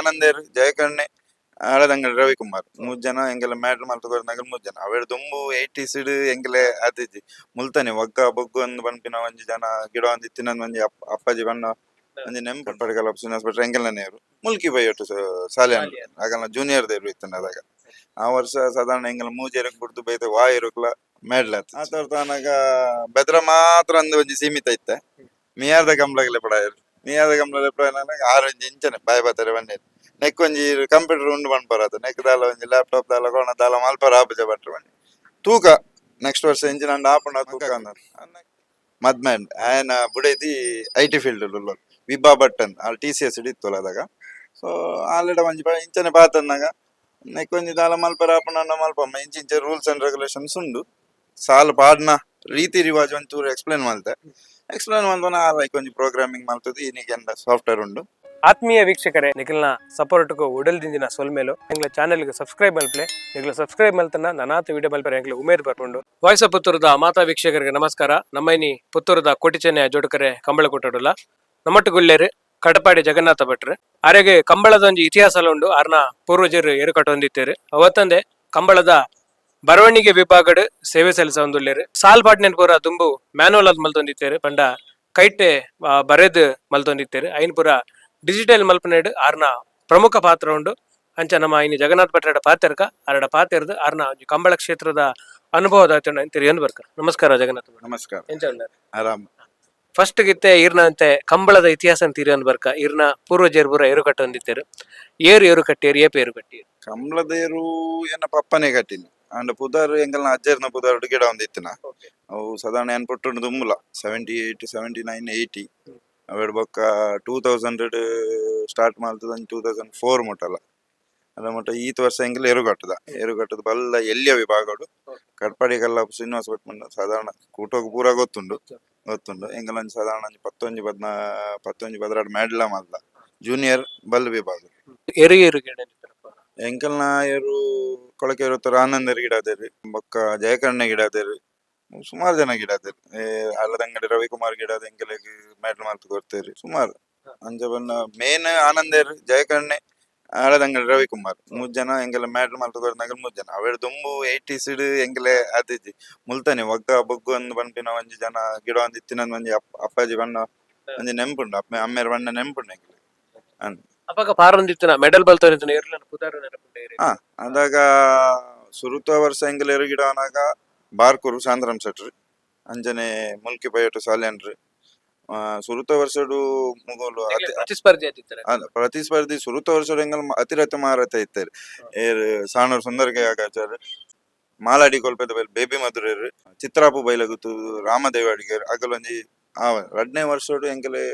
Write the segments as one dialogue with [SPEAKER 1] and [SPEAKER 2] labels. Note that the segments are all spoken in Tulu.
[SPEAKER 1] ಆನಂದೇರ್, ಜಯಕರ್ಣೆ, ಆಳದಂಗಡಿ ರವಿಕುಮಾರ್, ಮೂರು ಜನ ಎಂಗೆಲ್ಲ ಮ್ಯಾಟ್ರ್ ಮಲ್ತು ಮೂರು ಜನ. ಅವೆಡ್ ದುಂಬು 80s ಡ್ ಎಂಕಲೆ ಆತಿಜಿ. ಮುಲ್ತಾನೆ ಒಗ್ಗ ಬೊಗ್ಗು ಅಂದ್ ಪನ್ಪಿನ ಒಂಜಿ ಜನ ಗಿಡ ಒಂಜಿ ಇತ್ತಿನ ಒಂಜಿ ಅಪ್ಪಾಜಿ ಬಣ್ಣ ಒಂಜಿ ನೆಂಪು. ಕಟ್ಪಾಡಿಕಲ್ಲಾಪು ಶ್ರೀನಿವಾಸ ಭಟ್ರು ಎಂಕಲ್ನೇರು, ಮುಲ್ಕಿ ಬೈಯೊಟ್ಟು ಸಾಲೆ ಆಗಲ್ನ ಜೂನಿಯರ್ ದೇರು ಇತ್ತಂಡ ಅದಾಗ. ಆ ವರ್ಷ ಸಾಧಾರಣ ಎಂಕಲ್ ಮೂಜೆರಕ್ ಬುಡ್ದು ಬೈತೆ ವಾ ಇರುಕ್ಲ ಮೇಡ್ಲ ಆ ತರ್ತಾನಾಗ ಬೆದ್ರ ಮಾತ್ರ ಅಂದ್ ಒಂಜಿ ಸೀಮಿತ ಇತ್ತೆ. ಮಿಯಾರ್ದ ಕಂಬ್ಳಗಲೆ ಪಡಾಯರು, ಮಿಯಾರ್ದ ಕಂಬ್ಳಲೆ ಪಡಾಯ ಆರು ಒಂಜಿ ಇಂಚನೆ ಬಾಯ್ ಬಾತಾರೆ ಬನ್ನೇರು. ನೆಕ್ ಒಂಜಿ ಕಂಪ್ಯೂಟರ್ ಉಂಡು ಪನ್ಪರ, ನೆಕ್ ದಾಲ ಒಂಜಿ ಲ್ಯಾಪ್ಟಾಪ್ ದಾಲ ಕೋಣ ದಾಲ ಮಲ್ಪರ ಆಪುಜ ಭಟ್ರು ಬನ್ನಿ. ತೂಕ ನೆಕ್ಸ್ಟ್ ವರ್ಷ ಇಂಚಿನ ಅಂಡ ಆಪುಂಡ ತೂಕ ಅಂದ ಮದ್ಮೆ ಆಯನ ಬುಡೈತಿ IT field Vibha Bhat ಅಂದ್. ಅಲ್ಲಿ ಟಿಸಿಎಸ್ ಇತ್ತು ಅದಾಗ. ಸೊ ಆಲ್ರೆಡಿ ಒಂಜಿ ಇಂಚನೆ ಪಾತಂದಾಗ ನೆಕ್ ಒಂಜಿ ದಾಲ ಮಲ್ಪರ ಆಪುಂಡ ಮಲ್ಪಮ್ಮ, ಇಂಚ ಇಂಚ rules and regulations ಉಂಡು, ಸಾಲು ಪಾಡ್ನ ರೀತಿ ರಿವಾಜ್ ಒಂಚೂರು ಎಕ್ಸ್ಪ್ಲೇನ್ ಮಲ್ತೆ. ಎಕ್ಸ್ಪ್ಲೇನ್ ಮಲ್ತನ ಆ ಲೈಕ್ ಒಂಜಿ ಪ್ರೋಗ್ರಾಮಿಂಗ್ ಮಲ್ತದೆ. ಈನಿಗೆ ಸಾಫ್ಟ್ವೇರ್ ಉಂಡು.
[SPEAKER 2] ಆತ್ಮೀಯ ವೀಕ್ಷಕರೇ, ನಿಖಲ್ನ ಸಪೋರ್ಟ್ಗೂ ಉಡಲ್ದಿಂದಿನ ಸೊಲ್ಮೇಲು. ಎಂಗ್ಲ ಚಾನೆಲ್ಗೆ ಸಬ್ಸ್ಕ್ರೈಬ್ ಮಲ್ಪ್ಲೆ. ನಿಗ್ಲ ಸಬ್ಸ್ಕ್ರೈಬ್ ಮಲ್ತನ ನನಾತ ವಿಡಿಯೋ ಮಲ್ಪರೆ ಎಂಗ್ಲ ಉಮೇದ್ ಬರ್ಪುಂಡು. ವಾಯ್ಸ್ ಆಫ್ ಪುತ್ತೂರುದ ಮಾತಾ ವೀಕ್ಷಕರಿಗೆ ನಮಸ್ಕಾರ. ನಮ್ಮೈನಿ ಪುತ್ತೂರುದ ಕೋಟಿಚೆನ್ನೆಯ ಜೋಡುಕರೆ ಕಂಬಳ ಕೊಟ್ಟಡುಲ್ಲ. ನಮ್ಮಟ್ಟು ಗುಲ್ಲೇರು ಕಟಪಾಡಿ ಜಗನ್ನಾಥ ಭಟ್ರು. ಆರೆಗೆ ಕಂಬಳದ ಒಂಜಿ ಇತಿಹಾಸ ಉಂಡು. ಆರ್ನ ಪೂರ್ವಜರು ಏರು ಕಟ್ಟೊಂದಿತ್ತೇರು. ಅವತ್ತಂದೆ ಕಂಬಳದ ಬರವಣಿಗೆ ವಿಭಾಗಡ್ ಸೇವೆ ಸಲ್ಲಿಸ ಒಂದುಲ್ಲೇರು. ಸಾಲ್ ಪಾಟ್ನೆನ್ ಪೂರ ದುಂಬು ಮ್ಯಾನುವಲ್ ಅದ್ ಮಲ್ತೊಂದಿತ್ತೇರು. ಪಂಡ ಕೈಟೆ ಬರೆದ್ ಮಲ್ತೊಂದಿತ್ತೇರು. ಐನ್ ಪೂರ ಡಿಜಿಟಲ್ ಮಲ್ಪನೇಡ್ ಆರ್ನ ಪ್ರಮುಖ ಪಾತ್ರ ಉಂಡು. ಅಂಚ ನಮ್ಮ ಇನಿ ಜಗನ್ನಾಥ ಭಟ್ರಡ ಪಾತೆರ್ಕ ಆರಡ ಪಾತೆರ್ದು ಆರ್ನ ಒಂಜಿ ಕಂಬಳ ಕ್ಷೇತ್ರದ ಅನುಭವದ ತೆರಿಯೊಂದು ಬರ್ಕ. ನಮಸ್ಕಾರ ಜಗನ್ನಾಥ ಭಟ್ರೆ.
[SPEAKER 1] ನಮಸ್ಕಾರ.
[SPEAKER 2] ಎಂಚ ಉಳ್ಳರ್?
[SPEAKER 1] ಆರಾಮ್.
[SPEAKER 2] ಫಸ್ಟ್ ಗಿತ್ತೆ ಈರ್ನಂತೆ ಕಂಬಳದ ಇತಿಹಾಸ ತೀರಿಯೊಂದು ಬರ್ಕ. ಈರ್ನ ಪೂರ್ವಜರು ಪೂರ ಏರು ಕಟ್ಟೊಂದಿತ್ತೇರು. ಏರು ಏರು ಕಟ್ಟಿಯರು, ಏಪ ಏರು ಕಟ್ಟಿಯರು?
[SPEAKER 1] ಕಮ್ಲದೇರು ಎನ್ನ ಪಪ್ಪನೇ ಕಟ್ಟಿನಿ. ಅಂಡ ಪುದರ್ ಎಂಕಲ್ನ ಅಜ್ಜರ್ನ ಪುದರ್ ಗಿಡ ಒಂದು ಇತ್ತಿನ. ಅವು ಸಾಧಾರಣ ಏನ್ ಪುಟ್ಟುಂಡು ದುಂಬುಲ 78, 79, 80 ಅವೆಡ್ ಬೊಕ್ಕ 2000 ಸ್ಟಾರ್ಟ್ ಮಲ್ತದ 2004 ಮುಟ್ಟಲ್ಲ. ಅದ ಮುಟ್ಟ ಈತ್ ವರ್ಷ ಎಂಕಲ್ ಎರು ಕಟ್ಟದ. ಎರು ಕಟ್ಟದ ಬಲ್ಲ ಎಲ್ಲಿಯ ವಿಭಾಗಡು ಕಟ್ಪಾಡಿ ಕಲ್ಲಾಪು ಶ್ರೀನಿವಾಸ ಭಟ್ ಮಂಡ ಸಾಧಾರಣ ಕೂಟೋಗ್ ಪೂರ ಗೊತ್ತುಂಡು ಗೊತ್ತುಂಡು. ಎಂಕಲ್ ಒಂಜಿ ಸಾಧಾರಣ ಒಂಜಿ ಪತ್ತೊಂಜಿ ಪದ್ನಾ ಪತ್ತೊಂಜಿ 12 ಮೆಡ್ಲ ಮಲ್ದ ಜೂನಿಯರ್ ಬಲ್ ವಿಭಾಗ.
[SPEAKER 2] ಏರು ಏರು ಗಿಡ?
[SPEAKER 1] ಎಂಕಲ್ನ ಏರು ಕೊಳಕೆ ಆನಂದರ್ ಗಿಡ ಅದೇರಿ, ಬೊಕ್ಕ ಜಯಕರ್ಣ ಗಿಡ ಅದೇರಿ, ಸುಮಾರು ಜನ ಗಿಡ ಅದೇರಿ. ಅಲ್ಲದಂಗಡಿ ರವಿಕುಮಾರ್ ಗಿಡ ಅದ. ಎಂಕಲೆಗ್ ಮೆಡಲ್ ಮಲ್ತ್ ಕೊರ್ತೇರಿ ಸುಮಾರು. ಅಂಚ ಬನ್ನ ಮೇನ್ ಆನಂದೇರ್, ಜಯಕರ್ಣೆ, ಆಳದಂಗಡಿ ರವಿಕುಮಾರ್, ಮೂರು ಜನ ಎಂಕೆಲ್ಲ ಮೆಡಲ್ ಮಲ್ತ್ ಕೊರ್ನಾಗ ಮೂರು ಜನ. ಅವೆಡ್ ದುಂಬು 80s ಡ್ ಎಂಕಲೆ ಆತಿಜಿ. ಮುಲ್ತಾನೆ ಒಗ್ಗ ಬೊಗ್ಗು ಅಂದ್ ಪನ್ಪಿನ ಒಂಜಿ ಜನ ಗಿಡ ಒಂಜಿ ಇತ್ತಿನ ಒಂಜಿ ಅಪ್ಪಾಜಿ ಬಣ್ಣ ಒಂಜಿ ನೆಂಪುಂಡು. ಅಪ್ಪೆ ಅಮ್ಮೇರ್ ಬಣ್ಣ ನೆಂಪುಂಡು ಎಂಕಲೆ.
[SPEAKER 2] ಅಪಗ ಪಾರೊಂದಿತ್ತಿನ ಮೆಡಲ್ ಬಲ್ತೊಂದಿತ್ತಿನ ಏರ್ಲನ ಪುದರ್ ನೆನಪುಂಡು ಏರು?
[SPEAKER 1] ಹಾ, ಅದಾಗ ಸುರುತ ವರ್ಷ ಎಂಕಲ್ ಎರು ಗಿಡ ಆನಾಗ ಬಾರ್ಕೂರು ಶಾಂತರಾಮ್ ಶೆಟ್ರು, ಅಂಚನೆ ಮುಲ್ಕಿ ಪೈಯಟು ಸಾಲ್ಯನ್ರು ಸುರುತ ವರ್ಷಡು ಮುಗೋಲು
[SPEAKER 2] ಪ್ರತಿಸ್ಪರ್ಧಿ ಆದಿತ್ತಾರೆ?
[SPEAKER 1] ಅಲ್ಲ, ಪ್ರತಿಸ್ಪರ್ಧಿ ಸುರುತ ವರ್ಷಡು ಎಂಕಲ್ ಅತಿರಥ ಮಹಾರಥ ಇತ್ತಾರೆ. ಏರ್ ಸಾಣೂರು ಸುಂದರಗೆ ಆಚಾರ್ಯ, ಮಾಲಾಡಿ ಕೊಲ್ಪೆದ ಬೈಲ್ ಬೇಬಿ ಮಧುರೇರು, ಚಿತ್ರಾಪು ಬೈಲಗುತ್ತು ರಾಮದೇವ ಅಡಿಗರ್ ಅಗಲೊಂಜಿ. ಆ ರಡ್ನೇ ವರ್ಷಡು ಎಂಕಲೆ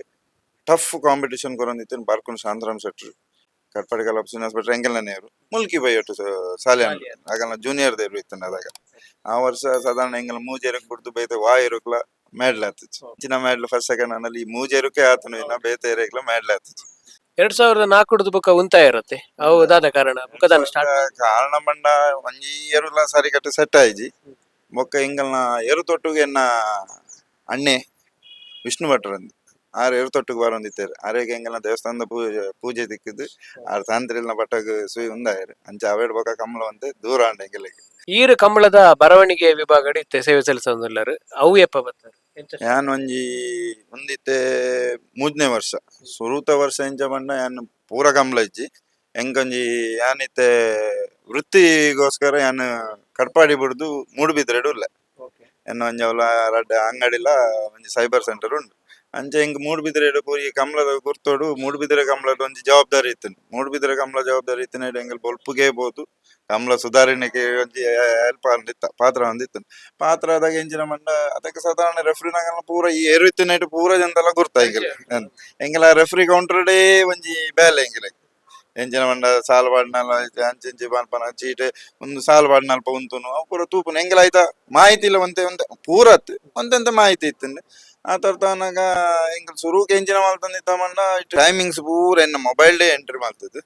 [SPEAKER 1] ಟಫ್ ಕಾಂಪಿಟಿಷನ್ ಕೊರೊಂದಿತ್ತು ಬಾರ್ಕೂರು ಶಾಂತರಾಮ್ ಶೆಟ್ರು, ಕಟ್ಪಾಡಿ ಕಲ್ಲಾಪು ಶ್ರೀನಿವಾಸ ಭಟ್ರು ಎಂಕಲ್ನೇರು, ಮುಲ್ಕಿ ಬೈಯೊಟ್ಟು ಸಾಲ್ಯನ್ ಆಗಲ್ನ ಜೂನಿಯರ್ ದೇರು ಇತ್ತಂಡ ಅದಾಗ. ಆ ವರ್ಷ ಸಾಧಾರಣ ಎಂಕಲ್ ಮೂಜೆರಕ್ ಬುಡ್ದು ಬೈತೆ ವಾ ಇರುಕ್ಲ ಮೆಡಲ್ ಆತಿತ್ತು. ಚಿನ್ನ medal first second ಅನ್ನಲ್ಲಿ ಈ ಮೂಜೆರುಕೆ ಆತನು ಇನ್ನ ಬೇತೆ ಏರಿಯಾಗ್ಲ ಮೆಡಲ್ ಆತಿತ್ತು.
[SPEAKER 2] 2004 ಬುಕ್ಕ ಉಂತಾಯ ಇರುತ್ತೆ ಅವು ದಾದ ಕಾರಣ? ಬುಕ್ಕದಾನ ಸ್ಟಾರ್ಟ್
[SPEAKER 1] ಕಾರಣ ಬಂಡ ಒಂಜಿ ಎರುಲ ಸರಿ ಕಟ್ಟು ಸೆಟ್ ಆಯ್ಜಿ. ಬೊಕ್ಕ ಎಂಕಲ್ನ ಎರು ತೊಟ್ಟುಗೆ ಎನ್ನ ಅಣ್ಣೆ ವಿಷ್ಣು ಭಟ್ರಂದು ಆರ್ ಎರು ತೊಟ್ಟುಗೆ ಬರೊಂದಿತ್ತೇರು. ಆರೇಗ್ ಎಂಕಲ್ನ ದೇವಸ್ಥಾನದ ಪೂಜೆ ಪೂಜೆ ತಿಕ್ಕಿದ್ದು ಆರ್ ತಾಂತ್ರಿಲ್ನ ಬಟ್ಟಗ್ ಸುಯಿ ಉಂದಾಯರು. ಅಂಚ ಅವೇಡ್ ಬೊಕ್ಕ ಕಮ್ಮಲ ಒಂತೆ ದೂರ ಆಂಡ ಎಂಕಲೆಗ್.
[SPEAKER 2] ಈರು ಕಂಬಳದ ಬರವಣಿಗೆ ವಿಭಾಗಡ್ ಇತ್ತೆ ಸೇವೆ ಸಲ್ಲಿಸೊಂದುಲ್ಲರು. ಅವು ಎಪ್ಪ ಬತ್ತಾರೆ, ಎಂಚ?
[SPEAKER 1] ಯಾನ್ ಒಂಜಿ ಒಂದಿತ್ತೆ ಮೂಜನೇ ವರ್ಷ. ಸುರುತ ವರ್ಷ ಎಂಚ ಪಂಡ ಯಾನ್ ಪೂರ ಕಂಬ್ಲ ಇಜ್ಜಿ ಎಂಕೊಂಜಿ. ಯಾನ್ ಇತ್ತೆ ವೃತ್ತಿಗೋಸ್ಕರ ಯಾನ್ ಕಟ್ಪಾಡಿ ಬುಡ್ದು ಮೂಡುಬಿದ್ರೆಡ್ ಉಲ್ಲೆ. ಎನ್ನ ಒಂಜಿ ಅವ್ಲ ರಡ್ಡ್ ಅಂಗಡಿಲ ಒಂಜಿ ಸೈಬರ್ ಸೆಂಟರ್ ಉಂಡು. ಅಂಚ ಎಂಕ್ ಮೂಡುಬಿದಿರೆಡ್ ಪೂರಿ ಕಂಬ್ಳದ ಗುರ್ತೋಡು. ಮೂಡುಬಿದಿರೆ ಕಂಬ್ಳದ ಒಂಜಿ ಜವಾಬ್ದಾರಿ ಇತ್ತು. ಮೂಡುಬಿದಿರೆ ಕಂಬ್ಳ ಜವಾಬ್ದಾರಿ ಇತ್ತಿನ ಎಂಕಲ್ ಬೊಲ್ಪುಗೆ ಪೋದು ಕಂಬ್ಳ ಸುಧಾರಣೆಗೆ ಒಂಜಿ ಹೆಲ್ಪ್ ಆಂದಿತ್ತ, ಪಾತ್ರ ಒಂದಿತ್ತು. ಪಾತ್ರ ಆದಾಗ ಎಂಚಿನ ಮಂಡ ಅದಕ್ಕೆ ಸಾಧಾರಣ ರೆಫ್ರಿನಾಗಲ್ಲ ಪೂರ ಈ ಏರು ಇತ್ತಿನೈಟ್ ಪೂರ ಜನದೆಲ್ಲ ಗುರ್ತ ಎಂಕಲ್. ಎಂಕಲ referee counter day ಒಂಜಿ ಬೇಲೆ ಎಂಕಲೆ. ಎಂಚಿನ ಮಂಡ ಸಾಲ್ ಪಾಡ್ನಲ ಅಂಚಿ ಇಂಚಿ ಪನ್ಪನ ಚೀಟೆ ಒಂದು ಸಾಲ್ ಪಾಡ್ನಲ್ಪ ಉಂತುನು ಅವು ಪೂರ ತೂಪುನು. ಎಂಕಲ ಆಯ್ತಾ ಮಾಹಿತಿ ಇಲ್ಲ. ಒಂತೆ ಒಂತೆ ಪೂರ ಅತ್ತು ಒಂತೆಂತ ಮಾಹಿತಿ ಇತ್ತಂಡೆ. ಆ ತರ್ತಾನಾಗ ಎಂಕಲ್ ಸುರುಕ್ ಎಂಚಿನ ಮಲ್ತೊಂದಿತ್ತ ಮಂಡ ಟೈಮಿಂಗ್ಸ್ ಪೂರ ಎನ್ನ mobile day entry ಮಲ್ತದ್ದು,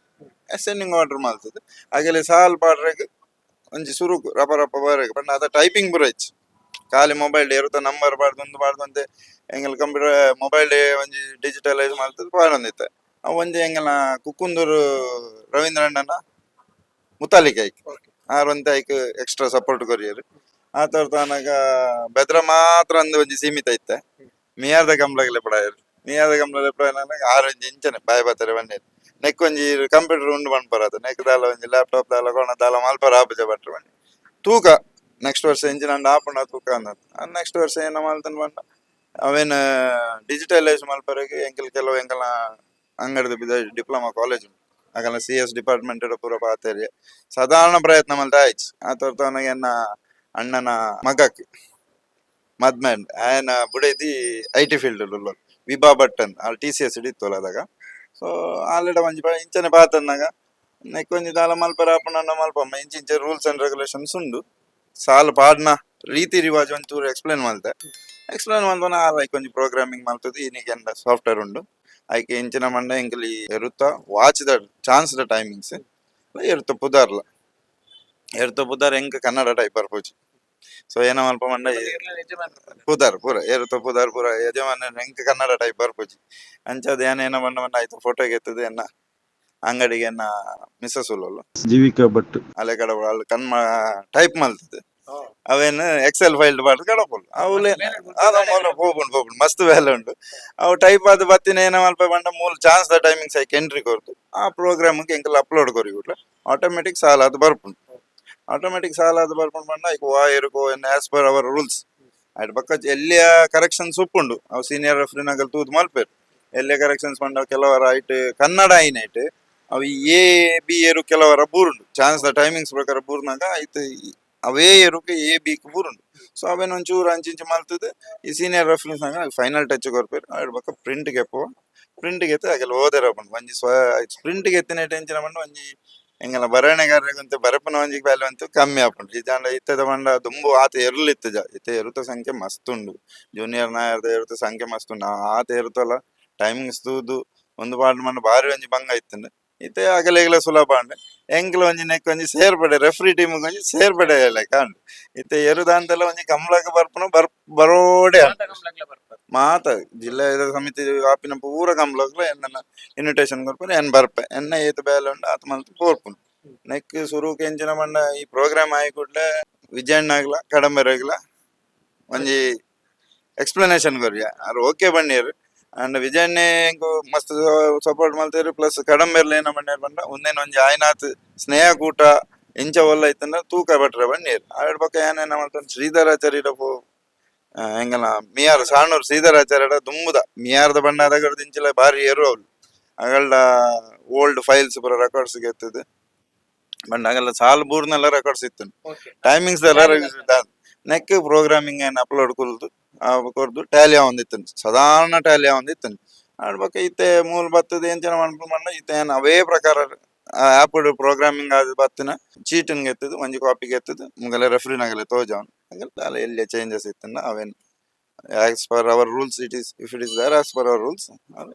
[SPEAKER 1] ascending order ಮಲ್ತದ್ದು. ಆಗಲೆ ಸಾಲ್ ಪಾಡ್ರೆಗ್ ಒಂಜಿ ಸುರುಕು ರಪ ರಪ ಬರಗ್ ಪಂಡ ಅದ ಟೈಪಿಂಗ್ ಪೂರ ಇಚ್ಚಿ. ಖಾಲಿ ಮೊಬೈಲ್ ಏರುತ ನಂಬರ್ ಪಾಡ್ದು ಒಂದು ಪಾಡ್ದು ಅಂತೆ ಎಂಕಲ್ computer mobile day ಒಂಜಿ ಡಿಜಿಟಲೈಸ್ ಮಲ್ತದ್ದು ಪಾಡೊಂದಿತ್ತೆ. ಒಂಜಿ ಎಂಗಲ ಕುಕ್ಕುಂದೂರು ರವೀಂದ್ರಣ್ಣನ ಮುತಾಲಿಕ ಐಕ್ ಆರ್ ಒಂತೆ ಐಕ್ ಎಕ್ಸ್ಟ್ರಾ ಸಪೋರ್ಟ್ ಕೊರಿಯರ್. ಆ ತರತಾನಗ ಬೆದ್ರ ಮಾತ್ರ ಅಂದ್ ಒಂಜಿ ಸೀಮಿತ ಇತ್ತೆ. ಮಿಯಾರ್ದ ಕಂಬ್ಲಗಲೆ ಪಡಾಯೆರ್, ಮಿಯಾರ್ದ ಕಂಬ್ಲಲೆ ಪಡಾಯನಾಗ ಆರ್ ಒಂಜಿ ಇಂಚನೆ ಬಾಯ್ ಬಾತಾರೆ ಬನ್ನೇರ್. ನೆಕ್ ಒಂಜಿ ಕಂಪ್ಯೂಟರ್ ಉಂಡು ಪನ್ಪರಾತ, ನೆಕ್ ದಾಲ ಒಂಜಿ ಲ್ಯಾಪ್ಟಾಪ್ ದಾಲ ಕೊಣ ದಾಲ ಮಲ್ಪರ ಆಪುಜ ಭಟ್ರು ಬನ್ನಿ ತೂಕ ನೆಕ್ಸ್ಟ್ ವರ್ಷ ಇಂಚಿನ ಅಂಡ ಆಪುಂಡ ತೂಕ ಅಂದ. ನೆಕ್ಸ್ಟ್ ವರ್ಷ ಏನ ಮಲ್ತನ್ ಪಂಡ ಅವೇನ್ ಡಿಜಿಟಲೈಸ್ ಮಲ್ಪರೆಗ್ ಎಂಕಲ್ ಕೆಲವು ಎಂಕಲ್ನ ಅಂಗಡಿದ ಬಿದ ಡಿಪ್ಲೊಮಾ ಕಾಲೇಜ್ ಉಂಟು, ಅಗಲ ಸಿಎಸ್ ಡಿಪಾರ್ಟ್ಮೆಂಟ್ ಪೂರ ಪಾತೆರಿ ಸಾಧಾರಣ ಪ್ರಯತ್ನ ಮಲ್ತ ಆಯ್ತು. ಆ ತೋರ್ತವನಿಗೆ ಎನ್ನ ಅಣ್ಣನ ಮಗಕ್ ಮದ್ಮೆ ಆಯನ ಬುಡೈತಿ IT field Vibha Bhat ಅಂತ, ಅಲ್ಲಿ ಟಿಸಿಎಸ್ ಇತ್ತು ಅದಾಗ. ಸೊ ಆಲ್ರೆಡಿ ಒಂಜಿ ಇಂಚನೆ ಪಾತನ್ನಾಗ ನೆಕ್ ಒಂಜಿ ದಾಲ ಮಲ್ಪರ ಆಪುಂಡ ಮಲ್ಪಮ್ಮ, ಇಂಚ ಇಂಚ rules and regulations ಉಂಡು, ಸಾಲು ಪಾಡ್ನ ರೀತಿ ರಿವಾಜ್ ಒಂಚೂರು ಎಕ್ಸ್ಪ್ಲೇನ್ ಮಲ್ತೆ. ಎಕ್ಸ್ಪ್ಲೇನ್ ಮಲ್ಪನ ಆ ಲೈಕ್ ಒಂಜಿ ಪ್ರೋಗ್ರಾಮಿಂಗ್ ಮಲ್ತದೆ. ಈನಿಗೆ ಎಂದ ಸಾಫ್ಟ್ವೇರ್ ಉಂಡು, ಐಕೆ ಇಂಚಿನ ಮಂಡ ಎಂಕಲಿ ಎರುತ್ತ watch the chance the timings ಎರುತ್ತ ಪುದಾರ್ಲ ಎರುತ್ತ ಪುದಾರ್ ಎಂಕ್ ಕನ್ನಡ ಟೈಪ್ ಬರ್ಪೋಚಿ. ಸೊ ಏನ ಮಲ್ಪ ಮಂಡ ಪುದಾರ್ ಪೂರ ಎರುತ್ತ ಪುದಾರ್ ಪೂರ ಯಜಮಾನ ಎಂಕ್ ಕನ್ನಡ ಟೈಪ್ ಬರ್ಪೋಚಿ. ಅಂಚಾದ ಏನ ಏನ ಮಂಡ ಮಂಡ ಆಯ್ತು ಫೋಟೋ ಗೆತ್ತದ ಎನ್ನ ಅಂಗಡಿಗೆ ಎನ್ನ ಮಿಸಸ್ ಉಲ್ಲಲ್ಲ
[SPEAKER 3] ಜೀವಿಕಾ ಭಟ್
[SPEAKER 1] ಅಲೆ ಕಡ ಅಲ್ಲಿ ಕಣ್ಮ ಟೈಪ್ ಮಲ್ತದೆ. ಅವೇನು ಎಕ್ಸೆಲ್ ಫೈಲ್ ಪಾಡ್ದು ಕಡಪುಲ್ ಅವುಲೇ ಅದ ಮೂಲ ಪೋಪುಂಡು ಪೋಪುಂಡು ಮಸ್ತ್ ಬೇಲೆ ಉಂಡು. ಅವು ಟೈಪ್ ಆದ್ ಬತ್ತಿನ ಏನ ಮಲ್ಪ ಪಂಡ ಮೂಲ chance the timings ಐಕ್ entry ಕೊರ್ದು ಆ ಪ್ರೋಗ್ರಾಮ್ ಎಂಕಲ್ ಅಪ್ಲೋಡ್ ಕೊರಿ ಕೂಡ್ಲೆ ಆಟೋಮೆಟಿಕ್ ಸಾಲ ಅದು ಬರ್ಪುಂಡು. ಆಟೋಮೆಟಿಕ್ ಸಾಲ ಅದು ಬರ್ಪುಂಡು ಪಂಡ ಐಕ್ ವಾ ಎರುಕೋ as per hour rules ಐಟ್ ಬೊಕ್ಕ ಎಲ್ಲಿಯ ಕರೆಕ್ಷನ್ಸ್ ಉಪ್ಪುಂಡು. ಅವು ಸೀನಿಯರ್ ರೆಫ್ರಿನಾಗಲ್ ತೂದು ಮಲ್ಪೆರ್. ಎಲ್ಲಿಯ ಕರೆಕ್ಷನ್ಸ್ ಪಂಡ ಕೆಲವರ ಐಟ್ ಕನ್ನಡ ಐನೈಟ್ ಅವು ಎ ಬಿ ಏರು ಕೆಲವರ ಬೂರುಂಡು. Chance the timings ಪ್ರಕಾರ ಬೂರ್ನಾಗ ಐತ್ ಅವೇ ಎರುಕು ಎ ಬಿ ಬೂರುಂಡು. ಸೊ ಅವೇನು ಒಂಚೂರು ಅಂಚಿಂಚು ಮಲ್ತದೆ ಈ ಸೀನಿಯರ್ ರೆಫರೆನ್ಸ್ ನಾಗ ಫೈನಲ್ ಟಚ್ ಕೊರ್ಪೆರ್. ಐಡ್ ಬೊಕ್ಕ ಪ್ರಿಂಟ್ ಗೆಪ್ಪುವ. ಪ್ರಿಂಟ್ ಗೆತ್ತು ಅಗಲ ಓದೆರ ಪಂಡು ಒಂಜಿ ಸ್ವ ಪ್ರಿಂಟ್ ಗೆತ್ತಿನ ಟೆನ್ಷನ್ ಪಂಡು ಒಂಜಿ ಎಂಗಲ ಬರವಣಿಗಾರರಿಗೆ ಅಂತು ಬರಪುನ ಒಂಜಿ ವ್ಯಾಲ್ಯೂ ಅಂತೂ ಕಮ್ಮಿ ಆಪುಂಡು. ಈ ಜಾಂಡ ಇತ್ತದ ಪಂಡ ದುಂಬು ಆತ ಎರುಲು ಇತ್ತಜ, ಇತ್ತೆ ಎರುತ ಸಂಖ್ಯೆ ಮಸ್ತ್ ಉಂಡು. ಜೂನಿಯರ್ ನಾಯರ್ದ ಎರುತ ಸಂಖ್ಯೆ ಮಸ್ತ್ ಉಂಡು. ಆತ ಎರುತಲ ಟೈಮಿಂಗ್ಸ್ ತೂದು ಒಂದು ಪಾಡ್ ಮಣ್ಣ ಬಾರಿ ಒಂಜಿ ಬಂಗ ಇತ್ತುಂಡು. ಇತ್ತೆ ಅಗಲೆಗಲ ಸುಲಭ ಉಂಡು. ಎಂಕ್ಲ ಒಂಜಿ ನೆಕ್ ಒಂಜಿ ಸೇರ್ಪಡೆ ರೆಫ್ರಿ ಟೀಮ್ ಒಂಜಿ ಸೇರ್ಪಡೆ ಲೆಕ್ಕ ಉಂಡು. ಇತ್ತೆ ಎರುದಾಂತೆಲ್ಲ ಒಂಜಿ ಕಮ್ಲಕ್ ಬರ್ಪುನ ಬರ್ ಬರೋಡೆ ಮಾತ ಜಿಲ್ಲಾ ಸಮಿತಿ ಆಪಿನ ಪೂರ ಕಂಬ್ಲಕ್ಲ ಎನ್ನ ಇನ್ವಿಟೇಷನ್ ಕೊರ್ಪುನ, ಎನ್ ಬರ್ಪೆ, ಎನ್ನ ಏತ್ ಬೇಲೆ ಉಂಡು ಆತ ಮಲ್ತ್ ಪೋರ್ಪುನು. ನೆಕ್ ಸುರುಕ್ ಎಂಚಿನ ಪಂಡ ಈ ಪ್ರೋಗ್ರಾಮ್ ಆಯಿ ಕೂಡ್ಲೆ ವಿಜಯಣ್ಣಗ್ಲ ಕಡಂಬೆರೆಗ್ಲ ಒಂಜಿ ಎಕ್ಸ್ಪ್ಲನೇಷನ್ ಕೊರ್ಯ, ಆರ್ ಓಕೆ ಬನ್ನಿರ್. ಅಂಡ್ ವಿಜಯಣ್ಣೆ ಎಂಕು ಮಸ್ತ್ ಸಪೋರ್ಟ್ ಮಲ್ತೇರು. ಪ್ಲಸ್ ಕಡಂಬೆರ್ಲ ಏನ ಬನ್ನಿರ್ ಪಂಡ ಉಂದೇನ್ ಒಂಜಿ ಆಯ್ನಾತ್ ಸ್ನೇಹ ಕೂಟ ಇಂಚ ಒಲ್ಲ ಇತ್ತಂಡ ತೂಕ ಬಟ್ರೆ ಬನ್ನಿರ್. ಆಯ್ಡ್ ಬೊಕ್ಕ ಏನೇನ ಮಲ್ತನ್ ಶ್ರೀಧರಾಚಾರ್ಯ ಪೋ ಎಂಗಲ ಮಿಯಾರ್ ಸಾಣೂರ್ ಶ್ರೀಧರಾಚಾರ್ಯಡ ದುಂಬುದ ಮಿಯಾರ್ದ ಬಣ್ಣದ ಇಂಚಿಲ ಬಾರಿ ಏರು ಅವ್ಲು ಅಗಲ್ಡ ಓಲ್ಡ್ ಫೈಲ್ಸ್ ಪೂರ ರೆಕಾರ್ಡ್ಸ್ ಗೆತ್ತದು ಬಣ್ಣ ಅಗಲ ಸಾಲ್ ಬೂರ್ನೆಲ್ಲ ರೆಕಾರ್ಡ್ಸ್ ಇತ್ತು ಟೈಮಿಂಗ್ಸ್ ಎಲ್ಲ. ನೆಕ್ ಪ್ರೋಗ್ರಾಮಿಂಗ್ ಏನ್ ಅಪ್ಲೋಡ್ ಕುಲ್ದು ಕೊರ್ದು ಟ್ಯಾಲಿ ಆವೊಂದಿತ್ತು, ಸಾಧಾರಣ ಟ್ಯಾಲಿ ಆವೊಂದಿತ್ತು. ಆಡ್ ಬೊಕ್ಕ ಇತ್ತೆ ಮೂಲ ಬತ್ತದ ಎಂಚಿನ ಮನ್ಪು ಮಣ್ಣ ಇತ್ತೆ ಏನ್ ಅವೇ ಪ್ರಕಾರ ಆ್ಯಪ್ ಪ್ರೋಗ್ರಾಮಿಂಗ್ ಆದ್ ಬತ್ತಿನ ಚೀಟನ್ ಗೆತ್ತದು ಒಂಜಿ ಕಾಪಿ ಗೆತ್ತದು ಮುಗಲ ರೆಫ್ರಿನಾಗಲೆ ತೋಜಾವನ್ ಅಂಗಲ್ ದಾಲ ಎಲ್ಲಿ changes ಇತ್ತನ್ನ ಅವೇನ್ as per our rules it is, if it is there as per our rules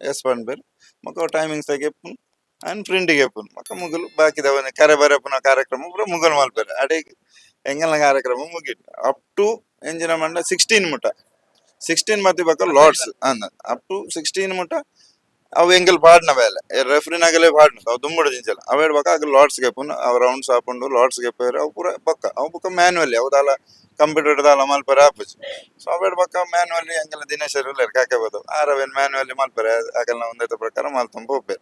[SPEAKER 1] yes ಪನ್ಪೆರ್. ಬೊಕ್ಕ ಟೈಮಿಂಗ್ಸ್ ಗೆಪ್ಪುನ್ ಅಂಡ್ ಪ್ರಿಂಟ್ ಗೆಪ್ಪುನ್. ಬೊಕ್ಕ ಮುಗಲು ಬಾಕಿದವನ ಕರೆ ಬರಪುನ ಕಾರ್ಯಕ್ರಮ ಪೂರ ಮುಗಲ್ ಮಲ್ಪೆರ್. ಅಡೆಗ್ ಎಂಗಲ್ನ ಕಾರ್ಯಕ್ರಮ ಮುಗಿಟ್ ಅಪ್ ಟು ಎಂಜಿನ ಮಂಡ 16 ಮುಟ. 16 ಮತ್ತಿ ಬೊಕ್ಕ ಲಾಟ್ಸ್ ಅಂದ ಅಪ್ ಟು 16 ಮುಟ ಅವು ಎಂಕಲ್ ಪಾಡ್ನ ಬೇಲೆ ರೆಫ್ರಿನಾಗಲೇ ಪಾಡ್ನ ಅವು ದುಂಬುಡು ಜಿಂಚಲ ಅವೇಡ್ ಬೊಕ್ಕ ಅಗಲ್ ಲಾಟ್ಸ್ ಗೆಪ್ಪುನು. ಅವು ರೌಂಡ್ಸ್ ಆಪುಂಡು, ಲಾಟ್ಸ್ ಗೆಪ್ಪೆರ್. ಅವು ಪೂರ ಬೊಕ್ಕ ಅವು ಬೊಕ್ಕ ಮ್ಯಾನ್ಯುವಲಿ ಅವು ದಾಲ ಕಂಪ್ಯೂಟರ್ ದಾಲ ಮಲ್ಪೆರೆ ಆಪುಜಿ. ಸೊ ಅವೇಡ್ ಬೊಕ್ಕ ಮ್ಯಾನ್ಯುವಲಿ ಎಂಕಲ್ನ ದಿನೇಶರ್ ಉಲ್ಲೆರ್ ಕಾಕೆ ಬೋದು ಆರ್ ಅವೇನ್ ಮ್ಯಾನ್ಯುವಲಿ ಮಲ್ಪೆರೆ ಅಗಲ್ನ ಒಂದೇತ ಪ್ರಕಾರ ಮಲ್ತೊಂದು ಪೋಪೆರ್.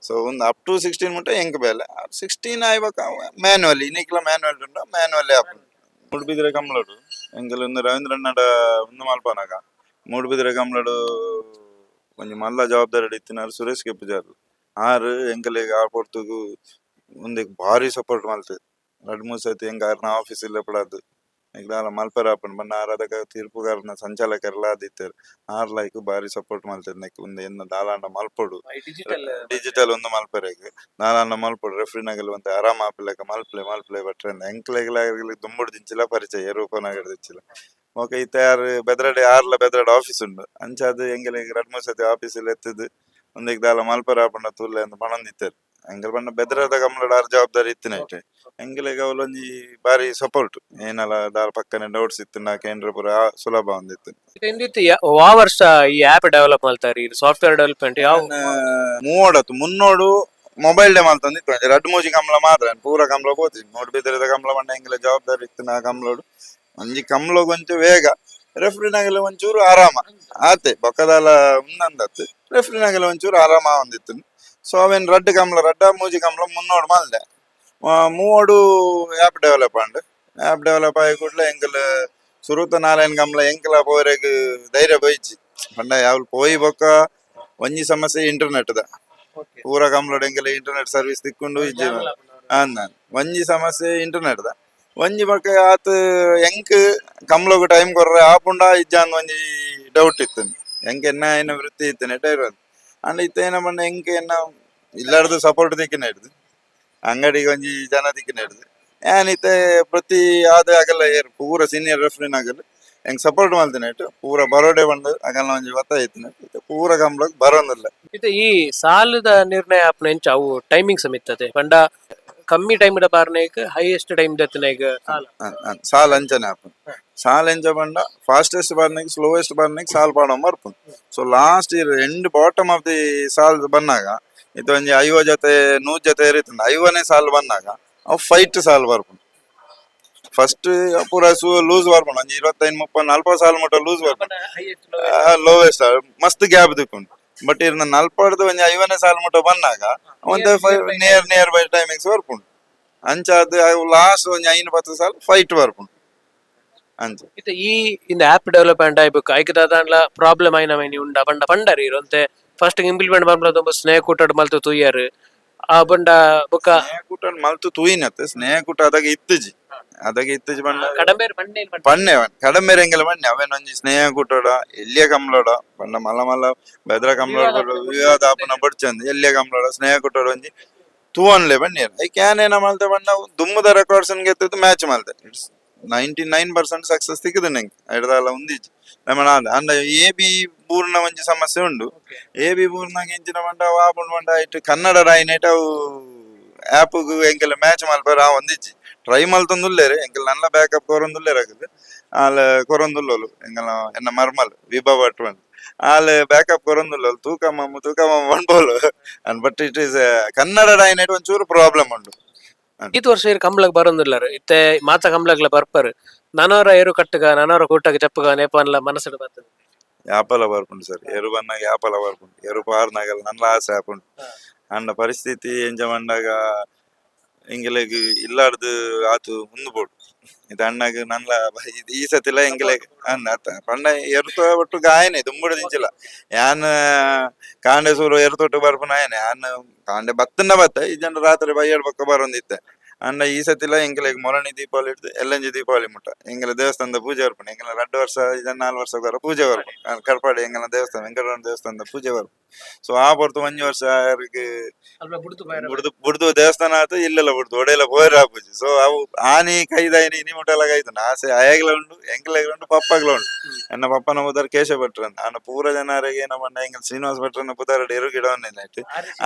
[SPEAKER 1] ಸೊ ಒಂದು ಅಪ್ ಟು 16 ಮುಟ ಎಂಕ್ ಬೇಲೆ. 16 ಆಯ್ ಬೊಕ್ಕ ಮ್ಯಾನ್ಯುವಲಿ ಇನಿಕ್ಲ ಮ್ಯಾನ್ಯುವಲ್ ಉಂಡು, ಮ್ಯಾನ್ಯುವಲಿ ಆಪುಂಡು. ಮೂಡುಬಿದಿರೆ ಕಂಬ್ಳಡು ಎಂಕಲ್ ಒಂದು ರವೀಂದ್ರಣ್ಣಡ ಒಂದು ಮಲ್ಪನಾಗ ಮೂಡುಬಿದಿರೆ ಕಂಬ್ಳಡು ಒಂಜಿ ಮಲ್ಲ ಜವಾಬ್ದಾರಿ ಇತ್ತಿನಾರ್ ಸುರೇಶ್ ಕೆ ಪೂಜಾರ್. ಆರ್ ಎಂಕಲೆಗ್ ಆ ಪೊರ್ತುಗು ಉಂದೆಕ್ ಭಾರಿ ಸಪೋರ್ಟ್ ಮಲ್ತೆರ್. ರಡ್ಡ್ ಮೂಜಿ ಸರ್ತಿ ಎಂಕ್ ಆರ್ನ ಆಫೀಸ್ ಲೆಪುಡಾದ್ ಎಂಕ್ ದಾಲ ಮಲ್ಪೆರೆ ಆಪುಂಡು ಪಂಡ ಆರ್ ಅದಗ ತೀರ್ಪುಗಾರನ ಸಂಚಾಲಕರ್ಲ ಆದಿತ್ತೆರ್. ಆರ್ ಲೈಕ್ ಬಾರಿ ಸಪೋರ್ಟ್ ಮಲ್ತೆರ್. ನೆಕ್ ಉಂದು ಎನ್ನ ದಾಲಾಂಡ ಮಲ್ಪೊಡು
[SPEAKER 2] ಡಿಜಿಟಲ್
[SPEAKER 1] ಡಿಜಿಟಲ್ ಒಂದು ಮಲ್ಪೆರೆಗ್ ದಾಲಾಂಡ ಮಲ್ಪೊಡು, ರೆಫ್ರಿನಗಲ್ ಒಂತೆ ಆರಾಮ ಆಪಿಲೆಕ ಮಲ್ಪ್ಲೆ ಮಲ್ಪ್ಲೆ ಭಟ್ರೆ ಎಂಕ್ಲೆಗ್ಲ ದುಂಬುಡು ದಿಂಚಿಲ ಪರಿಚಯ ರೂಪನಗರ ದಿಂಚಿಲ. ಬೊಕ ಇತ್ತೆ ಆರ್ ಬೆದ್ರಡೆ ಆರ್ಲ ಬೆದ್ರಡೆ ಆಫೀಸ್ ಉಂಡು. ಅಂಚಾದ್ ಎಂಕಲೆಗ್ ರಡ್ಡ್ ಮೂಜಿ ಸರ್ತಿ ಆಫೀಸ್ ಎತ್ತುದು ಉಂದೆಕ್ ದಾಲ ಮಲ್ಪೆರೆ ಆಪುಂಡ ತೂಲೆ ಅಂದ್ ಪನೊಂದಿತ್ತೆರ್. ಎಂಕಲ್ ಪಂಡ ಬೆದ್ರದ ಕಂಬ್ಲಡ್ ಆರ್ ಜವಾಬ್ದಾರಿ ಇತ್ತಿನೈಟ್ ಎಂಕಲೆಗ್ ಅವ್ಲೊಂಜಿ ಬಾರಿ ಸಪೋರ್ಟ್ ಏನಲ ದಾಲ ಪಕ್ಕನೆ ಡೌಟ್ಸ್ ಇತ್ತಿನ ಕೇಂದ್ರ ಪೂರ ಸುಲಭ ಒಂದಿತ್ತು.
[SPEAKER 2] ಇಂದಿತ್ತು ವಾ ವರ್ಷ ಈ ಆಪ್ ಡೆವಲಪ್ ಮಲ್ತಾರಿ, ಸಾಫ್ಟ್ವೇರ್ ಡೆವಲಪ್ಮೆಂಟ್ ಯಾವ?
[SPEAKER 1] ಮೂವಡತ್ತು ಮುನ್ನೋಡು ಮೊಬೈಲ್ ಡೇ ಮಲ್ತೊಂದಿತ್ತು. ಒಂಜಿ ರಡ್ಡ್ ಮೂಜಿ ಕಂಬ್ಲ ಮಾತ್ರ, ಪೂರ ಕಂಬ್ಲ ಪೋತಿ ನೋಡ್. ಬೆದ್ರದ ಕಂಬ್ಲ ಪಂಡ ಎಂಕಲೆ ಜವಾಬ್ದಾರಿ ಇತ್ತಿನ ಕಂಬ್ಲೋಡು ಒಂಜಿ ಕಂಬ್ಲಗ್ ಒಂಚು ವೇಗ, ರೆಫ್ರಿನಾಗಲ ಒಂಚೂರು ಆರಾಮ ಆತೆ ಬೊಕ್ಕದಾಲ ಉನ್ನಂದತ್ತು, ರೆಫ್ರಿನಾಗಲ ಒಂಚೂರು ಆರಾಮ ಒಂದಿತ್ತು. ಸೊ ಅವೇನ್ ರಡ್ಡ್ ಕಂಬ್ಲ, ರಡ್ಡ ಮೂಜಿ ಕಂಬ್ಲ ಮುನ್ನೋಡು ಮಲ್ದೆ. ಮೂವೋಡು ಆ್ಯಪ್ ಡೆವಲಪ್ ಆಂಡ್. ಆ್ಯಪ್ ಡೆವಲಪ್ ಆಯಿ ಕೂಡ್ಲೆ ಎಂಕಲ್ ಸುರುತ ನಾರಾಯಣ ಕಂಬ್ಲ ಎಂಕಲ ಪೋರೆಗ್ ಧೈರ್ಯ ಬೈಜಿ. ಪಂಡ ಯಾವ್ ಪೋಯಿ ಬೊಕ್ಕ ಒಂಜಿ ಸಮಸ್ಯೆ ಇಂಟರ್ನೆಟ್ ದ. ಪೂರ ಕಂಬ್ಲೋಡ್ ಎಂಕಲೆ ಇಂಟರ್ನೆಟ್ ಸರ್ವಿಸ್ ತಿಕ್ಕೊಂಡು ಇಜ್ಜಿ ಅಂದ. ಒಂಜಿ ಸಮಸ್ಯೆ ಇಂಟರ್ನೆಟ್ ದ. ಒಂಜಿ ಬೊಕ್ಕ ಆತ್ ಎಂಕ್ ಕಂಬ್ಲಗ್ ಟೈಮ್ ಕೊರ್ರೆ ಆಪುಂಡ ಇಜ್ಜ ಅಂದ್ ಒಂಜಿ ಡೌಟ್ ಇತ್ತು. ಎಂಕ್ ಎನ್ನ ಏನ ವೃತ್ತಿ ಇತ್ತು ನೆಟ ಇರೋದು. ಅಂಡ್ ಇತ್ತ ಏನ ಪಂಡ ಎಂಕ್ ಎನ್ನ ಇಲ್ಲಾರ್ದು ಸಪೋರ್ಟ್ ತಿಕ್ಕಿನ ಹಿಡ್ದು, ಅಂಗಡಿಗೆ ಒಂಜಿ ಜನ ತಿಕ್ಕಿನ ಹಿಡ್ದು ಏನಿತ್ತೆ ಪ್ರತಿ ಆದ ಆಗಲ್ಲ ಏರ್ ಪೂರ ಸೀನಿಯರ್ ರೆಫ್ರಿನ್ ಆಗಲ್ಲ ಎಂಕ್ ಸಪೋರ್ಟ್ ಮಲ್ತಿನ ಇಟ್ಟು ಪೂರ ಬರೋಡೆ ಬಂದು ಆಗಲ್ಲ ಒಂಜಿ ಒತ್ತಾಯ ಇತ್ತು, ಪೂರ ಕಂಬ್ಲಗ್ ಬರೋದಿಲ್ಲ.
[SPEAKER 2] ಇದು ಈ ಸಾಲದ ನಿರ್ಣಯ ಆಪ್ನ ಎಂಚ? ಅವು ಟೈಮಿಂಗ್ ಸಮಿತ್ತದೆ ಪಂಡ ಕಮ್ಮಿ ಟೈಮ್ ದ ಬಾರ್ನೇಕ್ ಹೈಯೆಸ್ಟ್ ಟೈಮ್ ದತ್ತನೇಗ್ ಸಾಲ?
[SPEAKER 1] ಸಾಲ್ ಅಂಚನೆ ಆಪುಂಡು. ಸಾಲ್ ಎಂಚ ಪಂಡ ಫಾಸ್ಟೆಸ್ಟ್ ಬಾರ್ನೆಗ್ ಸ್ಲೋಯೆಸ್ಟ್ ಬಾರ್ನೆಗ್ ಸಾಲ್ ಪಾಡೊಂದು ಬರ್ಪುಂಡು. So last year end bottom of the ಸಾಲ್ ಬನ್ನಾಗ ಇದು ಒಂಜಿ 50 ಜೊತೆ 100 ಜೊತೆ ಇರ್ತದೆ. 50ನೇ ಸಾಲ್ ಬಂದಾಗ ಅವು ಫೈಟ್ ಸಾಲ್ ಬರ್ಪುಂಡು. ಫಸ್ಟ್ ಪೂರ ಸೂ ಲೂಸ್ ಬರ್ಪುಂಡು. ಒಂಜಿ 25 30 40 ಸಾಲ್ ಮುಟ್ಟ ಲೂಸ್ ಬರ್ಪುಂಡು. ಲೋವೆಸ್ಟ್ ಮಸ್ತ್ ಗ್ಯಾಪ್ ದಿಕ್ಕುಂಡು. ಬಟ್ ಇರ್ನ ನಲ್ಪಡ್ದು ಒಂಜಿ 50ನೇ ಸಾಲ್ ಮುಟ್ಟ ಬಂದಾಗ ಒಂದು near near by timings ಬರ್ಪುಂಡು. ಅಂಚ ಅದು ಲಾಸ್ಟ್ ಒಂಜಿ 5 10 ಸಾಲ್ ಫೈಟ್ ಬರ್ಪುಂಡು ಅಂಚ.
[SPEAKER 2] ಇತ್ತೆ ಈ ಇಂದ ಆಪ್ ಡೆವಲಪ್ಮೆಂಟ್ ಆಯ್ಬೇಕು ಐಕ್ ದಾದಾನ್ಲ ಪ್ರಾಬ್ಲಮ್ ಆಯ್ನ ಮೈನಿ ಉಂಡ? ಪಂಡ ಪಂಡರಿ ಇರಂತೆ ಫಸ್ಟ್ ಇಂಪ್ಲಿಮೆಂಟ್ ಮಾಡ್ಬೋದು, ಸ್ನೇಹ ಕೂಟಡ್ ಮಲ್ತು ತೂಯರ್ ಆ ಬಂಡ ಬೊಕ್ಕ.
[SPEAKER 1] ಸ್ನೇಹಕೂಟ ಮಲ್ತು ತೂಯಿನತ್. ಸ್ನೇಹಕೂಟ ಅದಾಗ ಇತ್ತುಜಿ, ಅದಾಗ ಇತ್ತುಜಿ ಬಂಡ.
[SPEAKER 2] ಕಡಂಬೇರ್ ಬಂಡೆ.
[SPEAKER 1] ಪಣ್ಣೆ ಕಡಂಬೇರೆ ಎಂಗಲ ಬಣ್ಣೆ ಅವೇನ್ ಒಂಜಿ ಸ್ನೇಹ ಕೂಟೋಡ ಎಲ್ಲಿಯ ಕಂಬ್ಲೋಡ ಪಂಡ ಮಲ್ಲ ಮಲ್ಲ ಬೆದ್ರ ಕಂಬ್ಲೋಡ ವಿವಾದ ಆಪುನ ಬಡ್ಚಂದ್. ಎಲ್ಲಿಯ ಕಂಬ್ಲೋಡ ಸ್ನೇಹ ಕೂಟೋಡ ಒಂಜಿ ತೂವನ್ಲೆ ಬನ್ನಿ. ಐಕ್ ಏನೇನ ಮಲ್ತೆ ಬಣ್ಣ ದುಮ್ಮದ ರೆಕಾರ್ಡ್ಸ್ ಗೆತ್ತದ್ದು ಮ್ಯಾಚ್ ಮಲ್ತೆ. It's 99% success ತಿಕ್ಕದು ನಂಗೆ. ಐಡ್ದಾಲ ಉಂದಿಜ್ಜಿ ನಮ್ಮ ಅಂಡ ಎ ಬಿ ಬೂರ್ನ ಒಂಜಿ ಸಮಸ್ಯೆ ಉಂಡು. ಎ ಬಿ ಬೂರ್ನಾಗ ಎಂಚಿನ ಬಂಡ ವಾಪುಂಡು ಬಂಡ ಇಟ್ಟು ಕನ್ನಡ ರಾಯಿನೇಟ್ ಅವು ಆ್ಯಪ್ ಎಂಕೆಲ್ಲ ಮ್ಯಾಚ್ ಮಲ್ಪರ ಆ ಒಂದಿಜ್ಜಿ. ಟ್ರೈ ಮಲ್ತೊಂದುಲ್ಲೇರು. ಎಂಕೆಲ್ಲ ನನ್ನ ಬ್ಯಾಕಪ್ ಕೊರೊಂದುಲ್ಲೇರು. ಅಗಲ್ ಆಲ್ ಕೊರೊಂದುಲ್ಲೋಲು. ಎಂಗಲ ಎನ್ನ ಮರ್ಮಲ್ ವಿಭಾ ಭಟ್ ಬಂದ್ ಆಲ್ ಬ್ಯಾಕಪ್ ಕೊರೊಂದುಲ್ಲೋಲು. ತೂಕ ಮಾಮು ತೂಕ ಮಾಮು ಪನ್ಪೋಲು. And but it is Kannada ಡೈನೇಟ್ ಒಂಚೂರು ಪ್ರಾಬ್ಲಮ್ ಉಂಡು.
[SPEAKER 2] ಈತ್ ವರ್ಷ ಇರ್ ಕಂಬ್ಳಗ್ ಬರೋದಿಲ್ಲರು. ಇತ್ತೆ ಮಾತ ಕಂಬ್ಳಗ್ಲ ಬರ್ಪರು. ನನವರ ಏರು ಕಟ್ಟುಗ, ನನವರ ಕೂಟಗ ಚಪ್ಪುಗ ನೇಪಾನ್ಲ ಮನಸ್ಸುಡು ಬರ್ತದೆ.
[SPEAKER 1] ಯಾಪಲ ಬರ್ಪುಂಡು ಸರ್. ಎರು ಬನ್ನಾಗ ಯಾಪಲ ಬರ್ಪುಂಡು. ಎರು ಪಾರ್ನಾಗಲ ನನ್ನ ಆಸೆ ಆಪುಂಡು. ಅಂಡ ಪರಿಸ್ಥಿತಿ ಎಂಚ ಬಂದಾಗ ಎಂಗಲೆಗ್ ಇಲ್ಲಾರ್ದು ಆತು ಉಂದು ಬೋಡು. ಇದು ಅಣ್ಣಗ್ ನನ್ಲ ಈ ಸತಿಲ ಎಂಗಲೆಗ್ ಅಂದ ಅತ್ತ ಪಂಡ ಎರುತ ಒಟ್ಟು ಗಾಯನೆ ದುಂಬುಡು ದಿಂಚಿಲ್ಲ. ಯಾನ್ ಕಾಂಡೆ ಸೂರು ಎರುತೊಟ್ಟು ಬರ್ಪುನ ಆಯನೆ. ಯಾನ್ ಕಾಂಡೆ ಬತ್ತಂಡ ಬತ್ತ ಈ ಜನ ರಾತ್ರಿ ಬಯ್ಯಡ್ ಬೊಕ್ಕ ಬರೊಂದಿತ್ತೆ. ಅಂಡ ಈ ಸತಿಲ ಎಂಕಲೆಗ್ ಮೊರಣಿ ದೀಪಾವಳಿ ಇಡ್ದು ಎಲ್ಲಂಜಿ ದೀಪಾವಳಿ ಮುಟ್ಟ ಎಂಗಲ ದೇವಸ್ಥಾನದ ಪೂಜೆ ಬರ್ಪುಂಡು. ಎಂಗಲ 2 ವರ್ಷ ಇದನ್ನ 4 ವರ್ಷ ಪೂಜೆ ಬರ್ಪುಂಡು. ಕಡ್ಪಾಡಿ ಎಂಗಲ ದೇವಸ್ಥಾನ ವೆಂಕಟರಮಣ ದೇವಸ್ಥಾನದ ಪೂಜೆ ಬರ್ಪುಂಡು. ಸೊ ಆ ಪೊರ್ತು ಒಂಜಿ ವರ್ಷ ಯಾರಿಗೆ ಬುಡ್ದು ಬುಡ್ದು ದೇವಸ್ಥಾನ ಆತು ಇಲ್ಲೆಲ್ಲ ಬುಡ್ದು ಒಡೆಯಲ್ಲ ಪೋಯರ್ ಆಪುಜಿ. ಸೊ ಅವು ಆನಿ ಕೈದಾಯಿನಿ ಇನಿ ಮುಟ್ಟಲ ಕೈದು ಆಸೆ ಅಯಗ್ಲ ಉಂಡು, ಎಂಕಲೆಗ್ಲ ಉಂಡು, ಪಪ್ಪಗ್ಲ ಉಂಡು. ಎನ್ನ ಪಪ್ಪನ ಪುದರ್ ಕೇಶವ ಭಟ್ರು ಅಂತ. ಆಂಡ ಪೂರ ಜನರಿಗೆ ನಮ್ಮ ಎಂಕಲ್ ಶ್ರೀನಿವಾಸ ಭಟ್ರನ ಪುದರ್ ಎರು ಗಿಡವನ್ನೇನಾಯ್ತು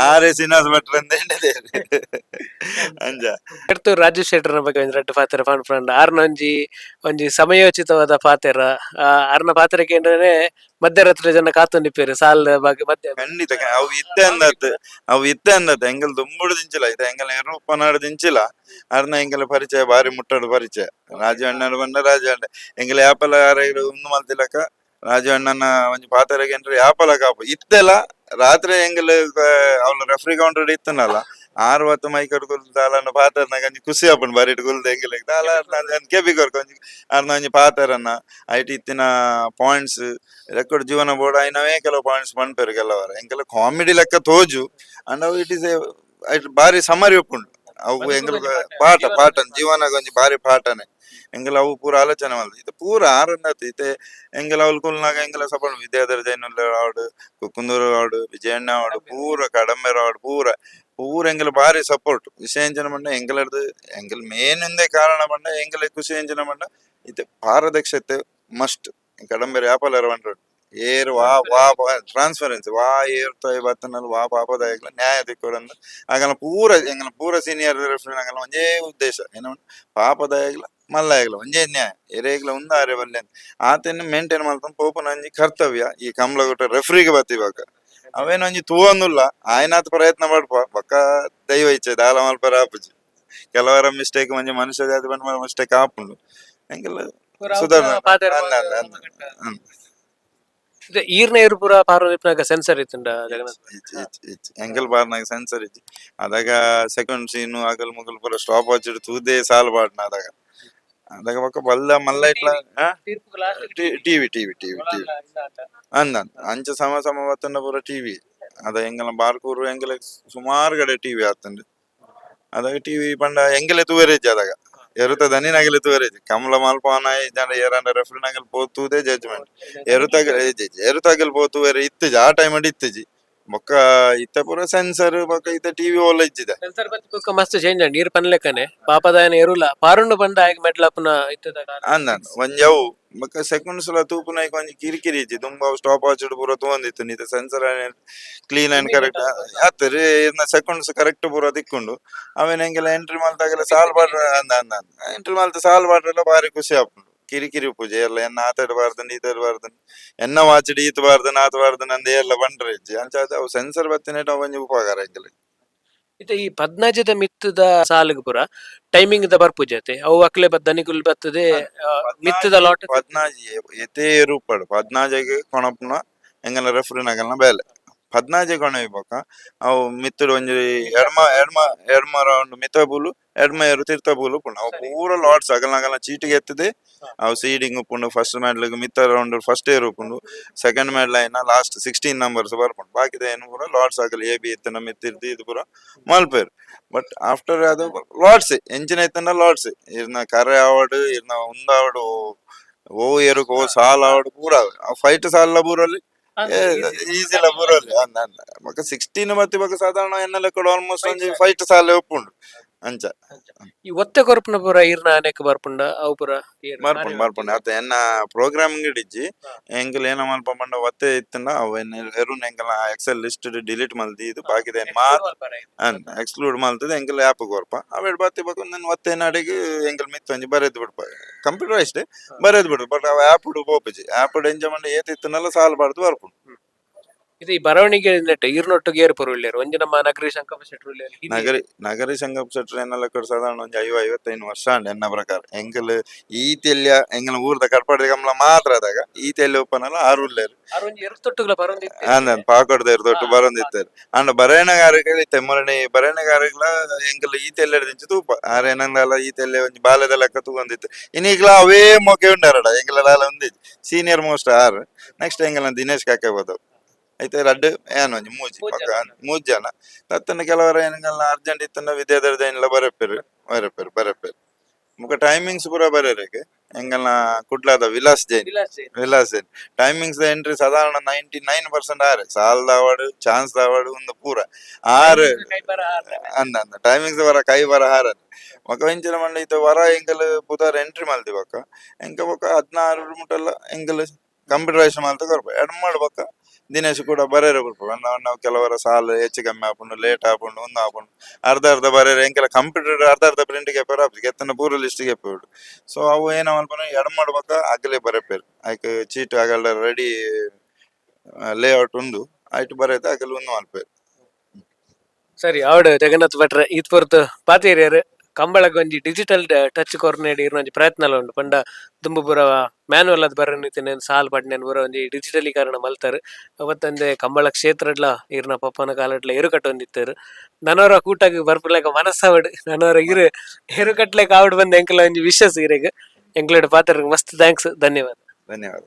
[SPEAKER 1] ಆರೆ ಶ್ರೀನಿವಾಸ ಭಟ್ರು ಅಂತ ಅಂಜ.
[SPEAKER 2] ಎಡ್ತು ರಾಜೇಶ್ ಶೆಟ್ಟರ್ನ ಬಗ್ಗೆ ಒಂಜಿ ರಡ್ಡ್ ಪಾತೆರ ಪನ್ಪುಂಡ. ಆರ್ನ ಒಂಜಿ ಒಂಜಿ ಸಮಯೋಚಿತವಾದ ಪಾತೆರ. ಆರ್ನ ಪಾತೆರ ಕೇಂದ್ರನೇ ಮಧ್ಯರಾತ್ರಿ ಜನ ಕಾತೊಂದಿಪ್ಪೆರ್ ಸಾಲ್ ಬಗ್ಗೆ ಮಧ್ಯ.
[SPEAKER 1] ಖಂಡಿತ ಅವು ಇತ್ತೆ ಅಂದತ್, ಅವು ಇತ್ತೆ ಅಂದತ್ ಎಂಕಲ್ ದುಂಬುಡು ದಿಂಚಿಲ್ಲ. ಇತ್ತೆ ಎಂಕಲ್ ಎರು ಪನಾಡು ದಿಂಚಿಲ್ಲ. ಅರ್ನ ಎಂಕಲ್ ಪರಿಚಯ ಬಾರಿ ಮುಟ್ಟಡು ಪರಿಚಯ. ರಾಜು ಅಣ್ಣನ ಬಂದ ರಾಜು ಅಣ್ಣ ಎಂಕಲ್ ಯಾಪಲ ಯಾರು ಉಂದು ಮಲ್ತಿಲಕ ರಾಜು ಅಣ್ಣನ ಒಂಜಿ ಪಾತೆರಗೆ ಏನ್ರ ಯಾಪಲ ಕಾಪು. ಇತ್ತೆಲ್ಲ ರಾತ್ರಿ ಎಂಕಲ್ ಅವ್ನ ರೆಫ್ರಿ ಕೌಂಟರ್ ಇತ್ತನಲ್ಲ, ಆರು ಹೊತ್ತು ಮೈಕಡ್ ಕುಲ್ದು ದಾಲನ ಪಾತೆರ್ನಾಗ ಒಂಜಿ ಖುಷಿ ಆಪುಂಡು. ಬರಿಟ್ ಕುಲ್ದು ಎಂಕಲೆಗ್ ದಾಲ ಕೆಬಿ ಕೊರ್ಕ ಒಂಜಿ ಅರ್ನ ಒಂಜಿ ಪಾತೆರನ್ನ ಐಟ್ ಇತ್ತಿನ ಪಾಯಿಂಟ್ಸ್ ರೆಕಾರ್ಡ್ ಜೀವನ ಬೋರ್ಡ್ ಆಯ್ನವೇ ಕೆಲವು ಪಾಯಿಂಟ್ಸ್ ಪನ್ಪೆರ್ ಕೆಲವರ. ಎಂಕಲ ಕಾಮಿಡಿ ಲೆಕ್ಕ ತೋಜು ಅಂಡ್ ಅವು it is ಐಟ್ ಬಾರಿ ಸಮರಿ ಉಪ್ಪುಂಡು. ಅವು ಎಂಕಲ್ ಪಾಠ ಪಾಠ ಜೀವನಗ ಒಂಜಿ ಬಾರಿ ಪಾಠನೆ. ಎಂಕಲ್ ಅವು ಪೂರ ಆಲೋಚನೆ ಮಲ್ತ್ ಇತ್ತೆ ಪೂರ ಆರಂದಾತ್. ಇತ್ತೆ ಎಂಕಲ್ ಅವ್ಲು ಕುಲ್ನಾಗ ಎಂಕಲ ಸಪೋರ್ಟ್ ವಿದ್ಯಾಧರ ಜೈನುಲ್ಲ ಆವಡ್, ಕುಕ್ಕುಂದೂರು ಆವಡ್, ವಿಜಯಣ್ಣ ಆವಡ್, ಪೂರ ಕಡಂಬೆರ್ ಆವಡ್, ಪೂರ ಪೂರ ಎಂಕಲ್ ಬಾರಿ ಸಪೋರ್ಟ್. ವಿಷಯ ಎಂಚಿನ ಪಂಡ ಎಂಕಲರ್ದು ಎಂಕಲ್ ಮೇನ್ ಇಂದೇ ಕಾರಣ ಪಂಡ ಎಂಕಲ್ ಖುಷಿ ಎಂಚಿನ ಪಂಡ ಇತ್ತೆ ಪಾರದಕ್ಷತೆ ಮಸ್ಟ್. ಕಡಂಬೆರ್ ಯಾಪಲರ ಪಂಡ್ರು. ಏರ್ ವಾ ವಾ ಟ್ರಾನ್ಸ್ಪರೆನ್ಸಿ ವಾ ಏರ್ ತೊಯ್ ಬತ್ತನಲ್ಲಿ ವಾ ಪಾಪದಾಯಗ್ಲ ನ್ಯಾಯ ತಿಕ್ಕೊಡಂದು ಆಗಲ ಪೂರ ಎಂಗಲ ಪೂರ ಸೀನಿಯರ್ ರೆಫ್ರಿ ಆಗಲ ಒಂಜೇ ಉದ್ದೇಶ ಏನ ಪಾಪದಾಯಗ್ಲ ಮಲ್ಲಾಯಗ್ಲ ಒಂಜೇ ನ್ಯಾಯ ಎರೇಗ್ಲ ಉಂದಾರೆ ಬಲ್ಲೆ ಆತೆನ್ ಮೇಂಟೈನ್ ಮಲ್ತೊಂದು ಪೋಪುನ ಒಂಜಿ ಕರ್ತವ್ಯ ಈ ಕಂಬ್ಲಗುಟ್ಟ ರೆಫ್ರಿಗೆ ಬತ್ತಿವಾಗ ಅವೇನ ಒಂಜಿ ತೂವೊಂದುಲ್ಲ ಆಯ್ನಾತ್ ಪ್ರಯತ್ನ ಪಡ್ಪ ಬೊಕ್ಕ ದೈವ ಇಚ್ಛೆ ದಾಲ ಮಲ್ಪರ ಆಪುಜಿ. ಕೆಲವರ ಮಿಸ್ಟೇಕ್ ಒಂಜಿ ಮನುಷ್ಯ ಜಾತಿ ಬಂದ ಮಿಸ್ಟೇಕ್ ಆಪುಂಡು ಎಂಕೆಲ್ಲ ಸುಧಾರಣೆ ಅಂದ್ ಅಂದ್ ಅಂದ್ ಅಂದ್.
[SPEAKER 2] ಈರ್ನ ಏರು ಪೂರ ಪಾರೊಂದಿಪ್ಪುನಗ ಸೆನ್ಸರ್ ಇತ್ತುಂಡ ಜಗನ್ನಾಥ್?
[SPEAKER 1] ಇಜ್ಜಿ ಇಜ್ಜಿ ಇಜ್ಜಿ, ಎಂಕಲ್ ಬಾರ್ನಾಗ ಸೆನ್ಸರ್ ಇಜ್ಜಿ. ಅದಾಗ ಸೆಕೆಂಡ್ ಸೀನು ಅಗಲ್ ಮುಗಲ್ ಪೂರ ಸ್ಟಾಪ್ ವಾಚ್ ತೂದೇ ಸಾಲ್ ಪಾಡ್ನ. ಅದಾಗ ಅದಾಗ ಬೊಕ್ಕ ಬಲ್ಲ ಮಲ್ಲ ಇಟ್ಲ TV TV TV TV ಅಂದ ಅಂಚ ಸಮ ಸಮ ಬತ್ತಂಡ ಪೂರ ಟಿವಿ ಅದ. ಎಂಗಲ ಬಾರ್ಕೂರು ಎಂಗಲ ಸುಮಾರು ಕಡೆ ಟಿವಿ ಆತಂಡು. ಅದಾಗ ಟಿವಿ ಪಂಡ ಎಂಗಲೆ ತೂವರೆ ಇಜ್ಜಿ. ಅದಾಗ ಎರುತ ದನಿನಾಗಲೆ ತೂವರೆ ಇಜ್ಜಿ. ಕಮಲ ಮಲ್ಪಾನ ಜನ ಏರಂಡ ರೆಫ್ರಿ ನಾಗಲ್ ಪೋತೂದೇ ಜಡ್ಜ್ಮೆಂಟ್. ಎರುತಾಗಲ್ ಎರುತಾಗಲ್ ಪೋತುವೆರೆ ಇತ್ತಿಜಿ ಆ ಟೈಮ್ ಇತ್ತಿಜಿ. ಬೊಕ್ಕ ಇತ್ತ ಪೂರ ಸೆನ್ಸರ್ ಬೊಕ್ಕ ಇತ್ತ ಟಿವಿ ಓಲ ಇಜ್ಜಿದೆ.
[SPEAKER 2] ಸೆನ್ಸರ್ ಬತ್ತಿ ಬೊಕ್ಕ ಮಸ್ತ್ ಚೇಂಜ್ ಅಂಡ್ ನೀರ್ ಪನ್ಲೆಕ್ಕನೆ ಪಾಪದಾಯನ ಎರುಲ ಪಾರುಂಡು ಪಂಡ ಆಯಗ್ ಮೆಡ್ಲ್ ಅಪುನ ಇತ್ತದ ಕಾಲ.
[SPEAKER 1] ಅಂದ ಒಂಜಿ ಅವು ಬೊಕ್ಕ ಸೆಕೆಂಡ್ಸ್ ಲ ತೂಪುನೈಕ್ ಒಂಜಿ ಕಿರಿಕಿರಿ ಇಜ್ಜಿ. ದುಂಬ ಸ್ಟಾಪ್ ವಾಚ್ ಪೂರ ತೂವೊಂದಿತ್ತು. ಇತ್ತೆ sensor clean and correct ಆತ್ ಇರ್ನ ಸೆಕೆಂಡ್ಸ್ ಕರೆಕ್ಟ್ ಪೂರ ತಿಕ್ಕೊಂಡು ಅವೇನ ಎಂಗೆಲ್ಲ ಎಂಟ್ರಿ ಮಲ್ತಾಗೆಲ್ಲ ಸಾಲ್ ಬಾಡ್ರ ಅಂದ ಅಂದ ಎಂಟ್ರಿ ಮಲ್ತ ಸಾಲ್ ಬಾಡ್ರೆಲ್ಲ ಬಾರಿ ಖುಷಿ ಆಪುಂಡು. ಕಿರಿಕಿರಿ ಪೂಜೆ ಎಲ್ಲ ಎನ್ನ ಆತಾಡ್ ಬಾರ್ದನ್ ಈತಾಡ್ ಬಾರ್ದನ್ ಎನ್ನ ವಾಚಿಡ್ ಈತ್ ಬಾರ್ದನ್ ಆತ ಬಾರ್ದನ್ ಅಂದ್ ಎಲ್ಲ ಬಂಡ್ರೆ ಇಜ್ಜಿ. ಅಂಚಾದ್ ಅವು ಸೆನ್ಸರ್ ಬತ್ತಿನೇಟ್ ಅವು ಒಂಜಿ ಉಪಕಾರ ಎಂಕಲೆ.
[SPEAKER 2] ಇತ್ತೆ ಈ ಪದ್ನಾಜದ ಮಿತ್ತದ ಸಾಲುಗ್ ಪೂರ ಟೈಮಿಂಗ್ ದ ಬರ್ಪುಜಿ ಅತೆ, ಅವು ಅಕ್ಲೆ ದನಿಕುಲ್ ಬತ್ತದೆ ಮಿತ್ತದ ಲಾಟ್.
[SPEAKER 1] ಪದ್ನಾಜಿ ಎತೇ ರೂಪಡ್ ಪದ್ನಾಜೆಗ್ ಕೊಣಪುನ ಎಂಗಲ ರೆಫ್ರಿನಗಲ್ನ ಬೇಲೆ. ಪದ್ನಾಜೆ ಕೊಣವಿ ಬೊಕ್ಕ ಅವು ಮಿತ್ತುಡು ಒಂಜಿ ಎಡ್ಮ ಎಡ್ಮ ಎಡ್ಮ ರೌಂಡ್ ಮಿತ್ತ ಬೂಲು ಎಡ್ಮ ಏರು ತಿರ್ತ ಬೂಲು ಉಪ್ಪುಂಡು. ಅವು ಪೂರ ಲಾಟ್ಸ್ ಅಗಲ್ನ ಅಗಲ್ನ ಚೀಟಿಗೆ ಎತ್ತದೆ. ಅವು ಸೀಡಿಂಗ್ ಉಪ್ಪುಂಡು. ಫಸ್ಟ್ ಮೆಡ್ಲ್ ಮಿತ್ತ ರೌಂಡ್ ಫಸ್ಟ್ ಏರ್ ಉಪ್ಪುಂಡು. ಸೆಕೆಂಡ್ ಮೆಡ್ಲ್ ಆಯಿನ ಲಾಸ್ಟ್ 16 ನಂಬರ್ಸ್ ಬರ್ಪುಂಡು. ಬಾಕಿದ ಏನು ಪೂರ ಲಾಟ್ಸ್ ಆಗಲ್ ಎ ಬಿ ಇತ್ತನ ಮಿತ್ತಿರ್ದು ಇದು ಪೂರ ಮಲ್ಪೆರ್. ಬಟ್ ಆಫ್ಟರ್ ಅದು ಲಾಟ್ಸ್ ಎಂಚಿನ ಇತ್ತಂಡ ಲಾಟ್ಸ್ ಇರ್ನ ಕರೆ ಆವಡ್ ಇರ್ನ ಉಂದಾವಡ್ ಓ ಏರುಕು ಓ ಸಾಲ್ ಆವಡ್ ಪೂರ ಫೈಟ್ ಸಾಲ ಪೂರಲ್ಲಿ ಈಸಿಲ ಪೂರಲ್ಲಿ ಅಂದ ಅಂದ ಬೊಕ್ಕ 16 ಬತ್ತಿ ಬೊಕ್ಕ ಸಾಧಾರಣ ಎನ್ನ ಲೆಕ್ಕಡ್ ಆಲ್ಮೋಸ್ಟ್ ಒಂಜಿ ಫೈಟ್ ಸಾಲೆ ಉಪ್ಪುಂಡು ಅಂಚ.
[SPEAKER 2] ಈ ಒತ್ತೆ ಕೊರ್ಪುನ ಪೂರ ಈರ್ನ ಅನೇಕ ಬರ್ಪುಂಡ ಅವು ಪೂರ ಏರ್
[SPEAKER 1] ಬರ್ಪುಂಡು ಬರ್ಪುಂಡು ಅತ್ತ ಎನ್ನ ಪ್ರೋಗ್ರಾಮಿಂಗ್ ಇಜ್ಜಿ. ಎಂಕಲ್ ಏನ ಮಲ್ಪ ಪಂಡ ಒತ್ತೆ ಇತ್ತಂಡ ಅವು ಎನ್ನ ಎರುನ್ ಎಂಕಲ್ನ Excel list delete ಮಲ್ದಿ ಇದು ಬಾಕಿದ ಏನ್ ಮಾತ್ರ ಎಕ್ಸ್ಕ್ಲೂಡ್ ಮಲ್ತದೆ. ಎಂಕಲ್ ಆ್ಯಪ್ ಕೊರ್ಪ ಅವೆಡ್ ಬತ್ತಿ ಬೊಕ್ಕ ನನ್ ಒತ್ತೆ ನಾಡಿಗೆ ಎಂಕಲ್ ಮಿತ್ತ್ ಒಂಜಿ ಬರೆದು ಬಿಡ್ಪ. ಕಂಪ್ಯೂಟರೈಸ್ಡ್ ಬರೆದು ಬಿಡು. ಬಟ್ ಅವು ಆ್ಯಪ್ ಪೋಪುಜಿ. ಆ್ಯಪ್ ಎಂಚ ಪಂಡ ಏತ್ ಇತ್ತನಲ್ಲ ಸಾಲ್ ಬಾರ್ದು ಬರ್ಪುಂಡು.
[SPEAKER 2] ಇದು ಈ ಬರವಣಿಗೆ ನೆಟ್ ಈರ್ನೊಟ್ಟಿಗೆ ಏರ್ ಪೂರ ಉಳ್ಳೇರು? ಒಂಜಿ ನಮ್ಮ ನಗರಿ ಶಂಕರ ಶೆಟ್ರು ಉಳ್ಳೇರು.
[SPEAKER 1] ನಗರಿ ನಗರಿ ಸಂಘ ಶೆಟ್ರು ಎನ್ನ ಲೆಕ್ಕಡ್ ಸಾಧಾರಣ ಒಂಜಿ 50 55 ವರ್ಷ ಅಂಡ್ ಎನ್ನ ಪ್ರಕಾರ. ಎಂಕಲ್ ಈ ತೆಲ್ಯ ಎಂಕಲ್ನ ಊರ್ದ ಕಟ್ಪಾಡಿ ಕಮ್ಲ ಮಾತ್ರ ಆದಾಗ ಈ ತೆಲ್ಯ ಉಪ್ಪನಲ್ಲ ಆರು ಉಲ್ಲೇರು.
[SPEAKER 2] ಆರ್ ಒಂಜಿ ಎರು ತೊಟ್ಟುಗ್ಲ ಬರೊಂದಿತ್ತೆ.
[SPEAKER 1] ಅಂದ್ ಪಾಕೊಡ್ದ ತೊಟ್ಟು ಬರೊಂದಿತ್ತೆರ್. ಅಂಡ ಬರೇಣಗಾರಿಕೆ ಇತ್ತೆ ಮೊರನಿ ಬರೇಣಗಾರಿಗ್ಲ ಎಂಕಲ್ ಈ ತೆಲ್ಲೆಡ್ ತೂಪ ಆರ್ ಏನಂದಲ್ಲ ಈ ತೆಲ್ಲೆ ಒಂಜಿ ಬಾಲೆದ ಲೆಕ್ಕ ತೂಗೊಂದಿತ್ತು. ಇನಿಗ್ಲ ಅವೇ ಮೊಕೆ ಉಂಡಾರಡ ಎಂಕಲ ದಾಲ ಒಂದಿಜ್ಜಿ. Senior most R. Next ಎಂಕಲ್ನ Dinesh ಕಾಕೆ ಬದವು ಐತೆ ರಡ್ಡ್ ಏನ್ ಒಂಜಿ ಮೂಜಿ ಪಕ್ಕ ಮೂಜಿ ಜನ ತತ್ತನ. ಕೆಲವರ ಏನಂಗಲ್ಲ ಅರ್ಜೆಂಟ್ ಇತ್ತಂಡ ವಿದ್ಯಾಧರ ಜೈನ್ಲ ಬರೆಪೆರು ಬರೆಪೆರು ಬರೆಪೆರು. ಮುಕ ಟೈಮಿಂಗ್ಸ್ ಪೂರ ಬರೆರೆಗ್ ಎಂಕಲ್ನ ಕುಡ್ಲದ ವಿಲಾಸ್ ಜೈನ್. ವಿಲಾಸ್ ಜೈನ್ ಟೈಮಿಂಗ್ಸ್ ಎಂಟ್ರಿ ಸಾಧಾರಣ 99% ಆರು ಸಾಲ್ ದಾವಡು ಚಾನ್ಸ್ ದಾವಡು ಒಂದು ಪೂರ ಆರು ಅಂದ ಅಂದ ಟೈಮಿಂಗ್ಸ್ ಬರ ಕೈ ಬರ ಹಾರ. ಬೊಕ ಎಂಚಿನ ಮಂಡ ಇತ್ತೆ ವರ ಎಂಕಲ್ ಪುದಾರ್ ಎಂಟ್ರಿ ಮಲ್ತಿ ಬೊಕ್ಕ ಎಂಕ ಬೊಕ್ಕ 16 ಮುಟಲ್ಲ ಎಂಕಲ್ ಕಂಪ್ಯೂಟರೈಸ್ ಮಲ್ತ ಕೊರ್ಪ. ಎಡ್ಮಾಡ್ ಬೊಕ್ಕ ದಿನೇಶ್ ಕೂಡ ಬರೇರೆ ಕೊರ್ಪ. ನಾವು ಕೆಲವರ ಸಾಲು ಹೆಚ್ಚು ಕಮ್ಮಿ ಆಪುಂಡು, ಲೇಟ್ ಆಪುಂಡು, ಒಂದು ಆಪುಂಡು, ಅರ್ಧ ಅರ್ಧ ಬರೇರೆ. ಎಂಕೆಲ ಕಂಪ್ಯೂಟರ್ ಅರ್ಧ ಅರ್ಧ ಪ್ರಿಂಟ್ ಗೆಪ್ಪರ ಆಪುಜಿ. ಎತ್ತನ ಪೂರ ಲಿಸ್ಟ್ ಗೆಪ್ಪುಡು. ಸೊ ಅವು ಏನ ಮಲ್ಪನ ಎಡ್ಮಾಡ್ ಬೊಕ್ಕ ಅಗಲೆ ಬರೆಪೆರ್. ಐಕ್ ಚೀಟ್ ಆಗಲ್ಡ ರೆಡಿ ಲೇಔಟ್ ಉಂಡು. ಐಟ್ ಬರೇತ ಅಗಲ್ ಒಂದು ಮಲ್ಪೆರ್.
[SPEAKER 2] ಸರಿ ಅವಡು ಜಗನ್ನಾಥ್ ಭಟ್ರೆ, ಈತ್ ಪೊರ್ತು ಪಾತೇರಿಯರ್. ಕಂಬಳಗ್ ಒಂಜಿ ಡಿಜಿಟಲ್ ಟಚ್ ಕೊರ್ನೇಡ್ ಇರ್ನ ಒಂಜಿ ಪ್ರಯತ್ನ ಉಂಡು. ಪಂಡ ದುಂಬು ಪೂರ ಮ್ಯಾನುವಲ್ ಅದ್ ಬರನಿತ್ತಿನ ಸಾಲ್ ಪಡ್ನೇನ್ ಪೂರ ಒಂಜಿ ಡಿಜಿಟಲೀಕರಣ ಮಲ್ತಾರ್. ಅವತ್ತಂದೆ ಕಂಬಳ ಕ್ಷೇತ್ರಡ್ಲ ಇರ್ನ ಪಪ್ಪನ ಕಾಲಡ್ಲ ಎರು ಕಟ್ಟೊಂದಿತ್ತೆರ್. ನನವರ ಕೂಟಗ್ ಬರ್ಪುಲೆಕ ಮನಸ್ಸಾವಡ್. ನನವರ ಇರು ಎರು ಕಟ್ಲೆಕ ಆವಡ್ ಬಂದ ಎಂಕಲ ಒಂಜಿ ವಿಶಸ್ ಇರೆಗ್. ಎಂಕ್ಲೆಡ್ ಪಾತೆರ್ಗ್ ಮಸ್ತ್ thanks, ಧನ್ಯವಾದ.
[SPEAKER 1] ಧನ್ಯವಾದ.